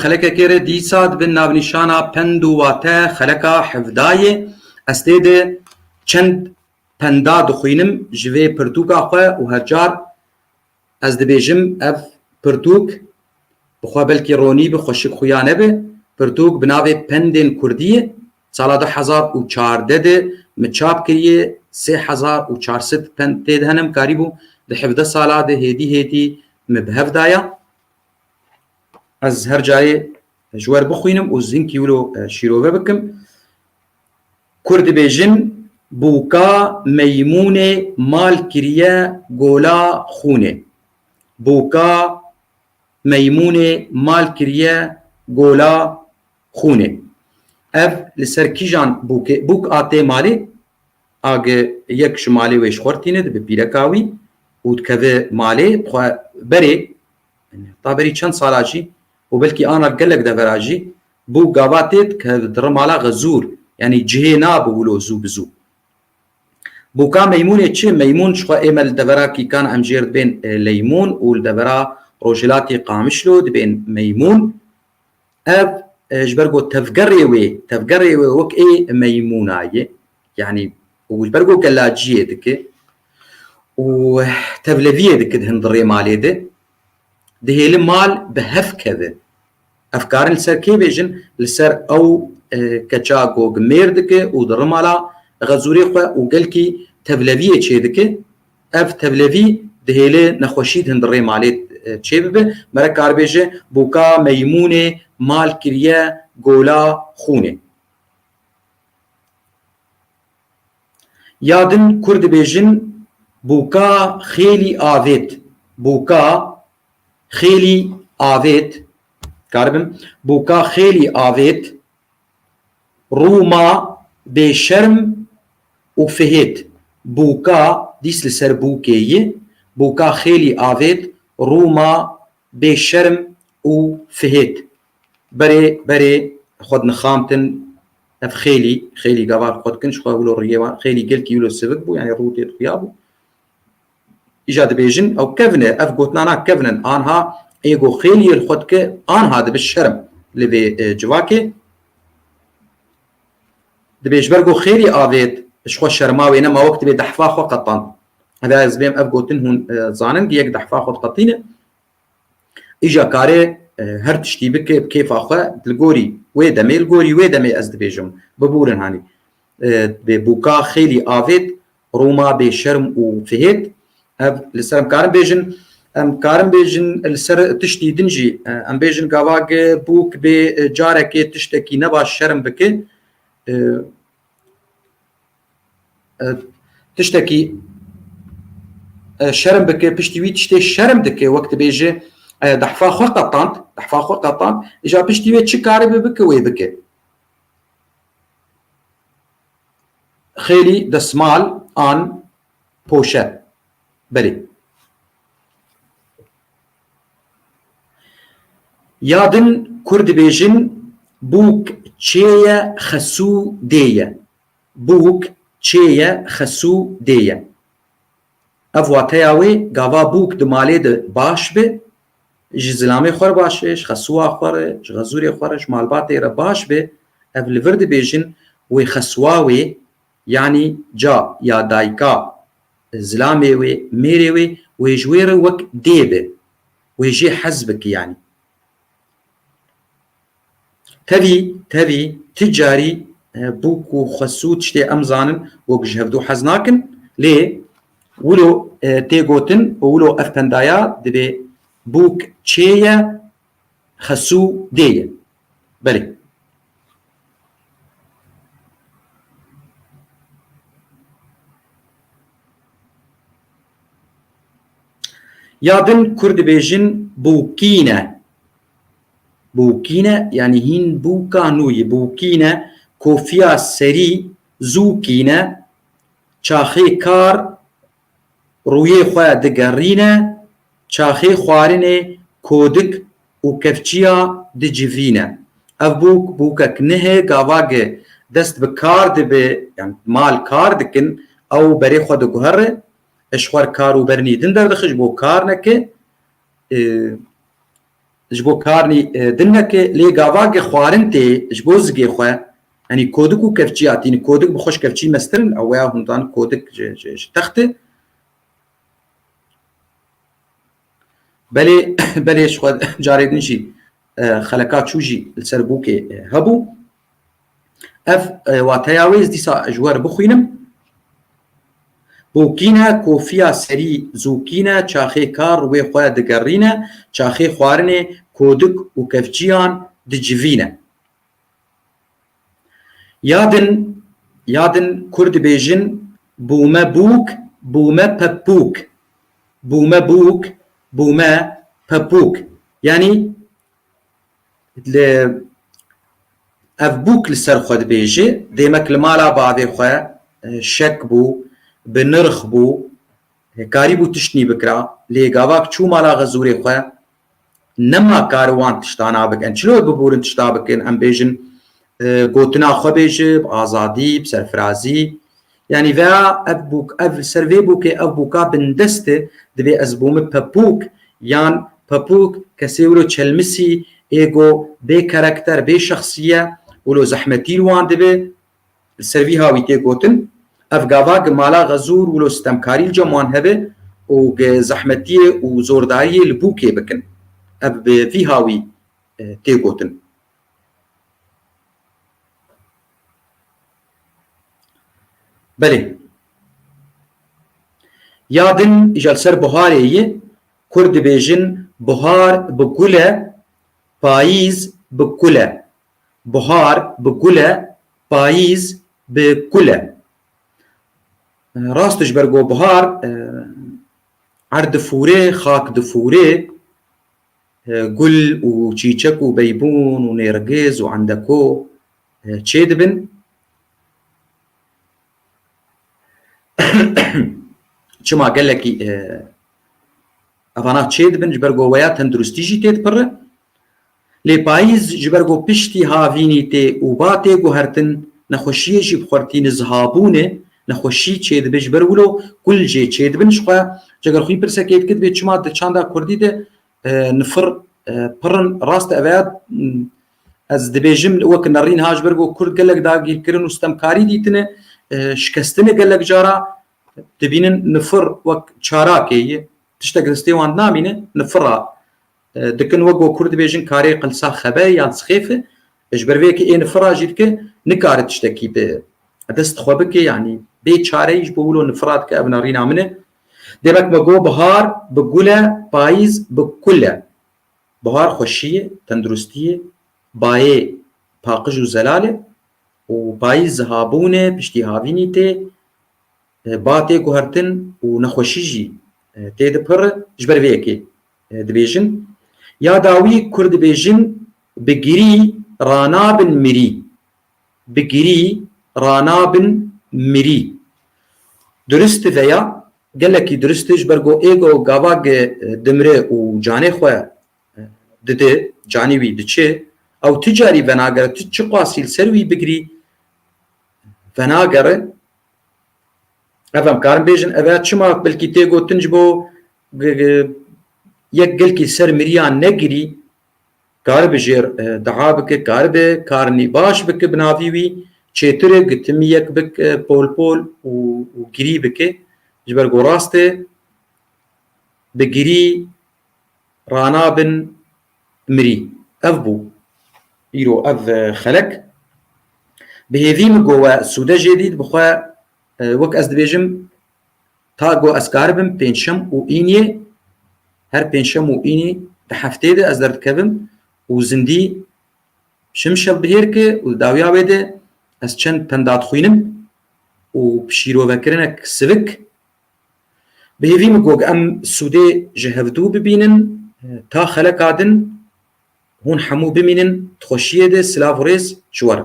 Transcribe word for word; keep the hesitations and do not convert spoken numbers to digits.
Xelekekê re dîsa di bin navnîşana pend û wate xeleka hevdayê. Ez tê de çend penda dixwînim ji vê pirtûka xwe û her car ez dibêjim ev pirtûk bi xwe belkî ronî bi xweşik xuya nebe. Pirtûk bi navê Pendên Kurdiyê sala du hezar û çardeh de min çap kiriye, sê hezar û çar sed pend tê de hene, min karîbû di hevdeh sala de hêdî hêdî min bi hev daya. Ez her carê ji wer bixwînim û zinkî wilo, e, şîrove bikim. Kur dibêjin, bûka meymûnê mal kiriye gola xûnê. Bûka meymûnê mal kiriye gola xûnê. Ev li ser kîjan bûkê, bûk a tê malê? Agi yek ji malê wê ji xwe re tîne, dibe pîreka wî û dikeve malê, dixwe berê, heta berî çend sala jî û belkî ana gelek devera jî bûk gava tê dikeve, diri mala xezûr, yanî cihê nabe wilo zû bi zû. Bûka meymûnê çi? Meymûn ji xwe ê me li devera Kîkan em jê re dibên, e, Leymûn û li devera rojhilatê Qamişlo dibên Meymûn. Ev, e, ji ber ku tevgerê wê, tevgerê wê wek ê meymûna ye. Yanî, û ji ber ku gelaciyê dike û tevleviyê dike di hundirê malê de, dihêli mal bi hev keve. Ev karin li ser kê bêjin? Li ser ew, e, keça ku mêr dike û di rimala xezûrê xwe û gelkî tevleviyê çê dike. Ev tevlevî dihêle nexweşî di hundirê malê, e, çê bibe. Mere kar bêje, bûka meymûnê mal kiriye gola xûnê. Ya din kur dibêjin, bûka xêlî avêt. Bûka xêlî avêt. Karibim, bûka xêlî avêt. Rûma bêşerm û fihêt. Bûka, dîs li ser bûkê ye, bûka xêlî avêt, rûma bêşerm û fihêt. Berê, berê xwe dinixamtin, ev xêlî, xêlî gava xwe dikin, ji xwe wilo riyê wan, xêlî gelkî wilo sivik bû, yanî rû tê xuya bû. Îja dibêjin, ew kevn e, ev gotina na kevn in. Anha ê ku xêlî li xwe dike, anha dibe şerm li vê, e, civakê. Dibê ji ber ku xêlî avêt, ji xwe şerma wê nema, wek dibê dehfa xwe qetand. Hevya ez bêm ev gotin hûn, e, zanin, yek dehfa xwe diqetîne. Îja kare, e, her tiştî bike bi kêfa xwe, li gorî wê demê, li gorî wê demê ez dibêjim. Bibûrin hanî. E, bê bûka xêlî avêt, rûma bêşerm û fihêt. Ev li ser em karin bêjin, em karin bêjin li ser tiştî din jî, e, em bêjin gava ge bûk bê, e, carekê tiştekî nebaş şerm bike. E, e, tiştekî, e, şerm bike, piştî wî tiştê şerm dike, wek dibêje, e, dehfa xwe qetand, dehfa xwe qetand, îja piştî wê çi karibe bike, wê bike. Xêlî desmal an poşe. Belê. Ya din kur dibêjin, bûk çê ye, xesû dê ye. Bûk çê ye, xesû dê ye. Ev wateya wê, gava bûk di malê de baş be, ji zilamê xwe re baş be, ji xesûa xwe re, ji xezûrê xwe re, ji malbatê re baş be, ev li vir dibêjin, wê xesûa wê, yanî ca ya dayika zilamê wê, mêrê wê, wê ji wê re wek dê be, wê jê hez bike yanî. Tevî, tevî, ti carî, e, bûk û xesû tiştê em zanin, wek ji hevdû hez nakin, lê wilo, e, tê gotin û wilo ev pendaya dibê bûk çê ye, xesû dê ye. Belê. Ya din kur dibêjin bûkîne. Bûkîne, yanî hîn bûka nû yî. Bûkîne, kofiya serî zûkîne, çaxê kar rûyê xwe digerîne, çaxê xwarinê kodik û kevçiya dicivîne. Ev bûk, bûkek nihê, gava ge dest bi kar dibe, yanî mal kar dikin, ew berê xwe diguhere, ji xwe re kar û bernî din derdixin, ji bo kar neke, e, ji bo karnî, e, din neke, lê gava ge xwarin tê ji bo zigê xwe, yanî kodik û kevçî hatîn, kodik bi xwe ji kevçî mestir in, ew ya hûn dizanin kodik ji, ji, ji text e. Belê, belê ji xwe carê din jî, e, xeleka çû jî li ser bûkê, e, hebû. Ev, e, wateya wê ez dîsa ji we re bixwînim. Bûkîne, kofiya serî zûkîne, çaxê kar wê xwe digerîne, çaxê xwarinê kodik û kevçiyan dicivîne. Ya din, ya din kur dibêjin, bûme bûk, bûme pepûk. Bûme bûk, bûme pepûk. Yanî li, ev bûk li ser xwe dibêje, demek li mala bavê xwe, e, şek bû, bi nirx bû, e, karîbû tiştnî bikira, lê gavak çû mala xezûrê xwe, nema kar wan tiştana bikin. Çilo biborin tişta bikin, em bêjin, e, gotina xwe bêje, bi azadî, bi serfirazî. Yanî veya ev bûk, ev li ser vê bûkê, ev bûka bindest e, dibê ez bûme pepûk, yan pepûk, kesê wilo çelmisî, êgo bê karakter, bê şexsiye, wilo zehmetî li wan dibe. Li ser vî hawî tê gotin, ev gava gi mala xezûr wilo stemkarî li cem wan hebe û gi zehmetiyê û zordariyê li bûkê bikin. Ev bi vî hawî, e, tê gotin. Belê. Ya din îja li ser buharê ye, kur dibêjin buhar bi gul e, payîz bi kul e. Buhar bi gul e, payîz bi kul e. Rast e, ji ber ku buhar, e, erd difûre, xak difûre, e, gul û çîçek û beybûn û nêrgiz û endeko, e, çêdibin. Çima gelekî, e, evana çêdibin, ji ber ku weya tenduristî jî tê dipirre. Lê payîz ji ber ku piştî havînî tê û ba tê guhertin, nexweşiyê jî bi xwertî nizihabûnê, nexweşî çêdibe, ji ber wilo kul jê çêdibin. Ji xwe, ceger xwîn pirsekê dike, dibê çima di çanda kurdî de, e, nifir, e, pir in. Rast e, ev ya, m, ez dibêjim wek nerîn ha, ji ber ku kurd gelek dagîrkirin û stemkarî dîtine, e, şikestine gelek cara dibînin nifir wek çarakê ye. Tiştek destê wan namîne, nifira, e, dikin wek ku kurd dibêjin karê qilsa xebe yan sixêfe. E, ji ber vê yekê ê nifira jî dike, nikare tiştekî bi dest xwe bike, yanî bê çareyî ji bo wilo nifira dike, ev nerîna min e. Demek me got, bihar bi gul e, payîz bi kul e. Bihar xweşiyê, tenduristiyê, bayê paqij û zelal e û payîz zihabûn e, piştî havînî tê, e, ba tê guhertin û nexweşî jî, e, tê dipirre, ji ber vê yekê, e, dibêjin. Ya dawî kur dibêjin, bi girî ranabin mirî. Bi girî ranabin mirî. Durist e veya, gelekî durist e, ji ber ku êgo gava ge, e, dimire û canê xwe, e, dide, canê wî diçe, ew tu carî venagere, tu çiqasî li ser wî bigirî, venagere. Ev em karin bêjin, ev ya çima belkî tê gotin ji bo g-, g-, yek gelkî ser miriyan negirî, karibe jêr, e, dua bike, karibe karnî baş bike bi navî wî, çêtir e, gitimî yek bik, e, pol pol û, û girî bike. Ji ber ku rast e, bi girî ranabin mirî. Ev bû. Îro ev, e, xelek. Bi hêvî min ku we sûde jê dît, bi xwe, e, wek ez dibêjim, ta ku ez karibim pêncşem û îniyê, her pêncşem û înî di hefteyê de ez derdikevim û zindî şimşev bihêr ke û di dawiya wê de ez çend penda dixwînim û bi şîrovekirinek sivik. Bi hêvî min got em sûdê ji hevdû bibînin, ta xeleka din hûn hemû bimînin di xweşiyê de, silav û rêz ji we re.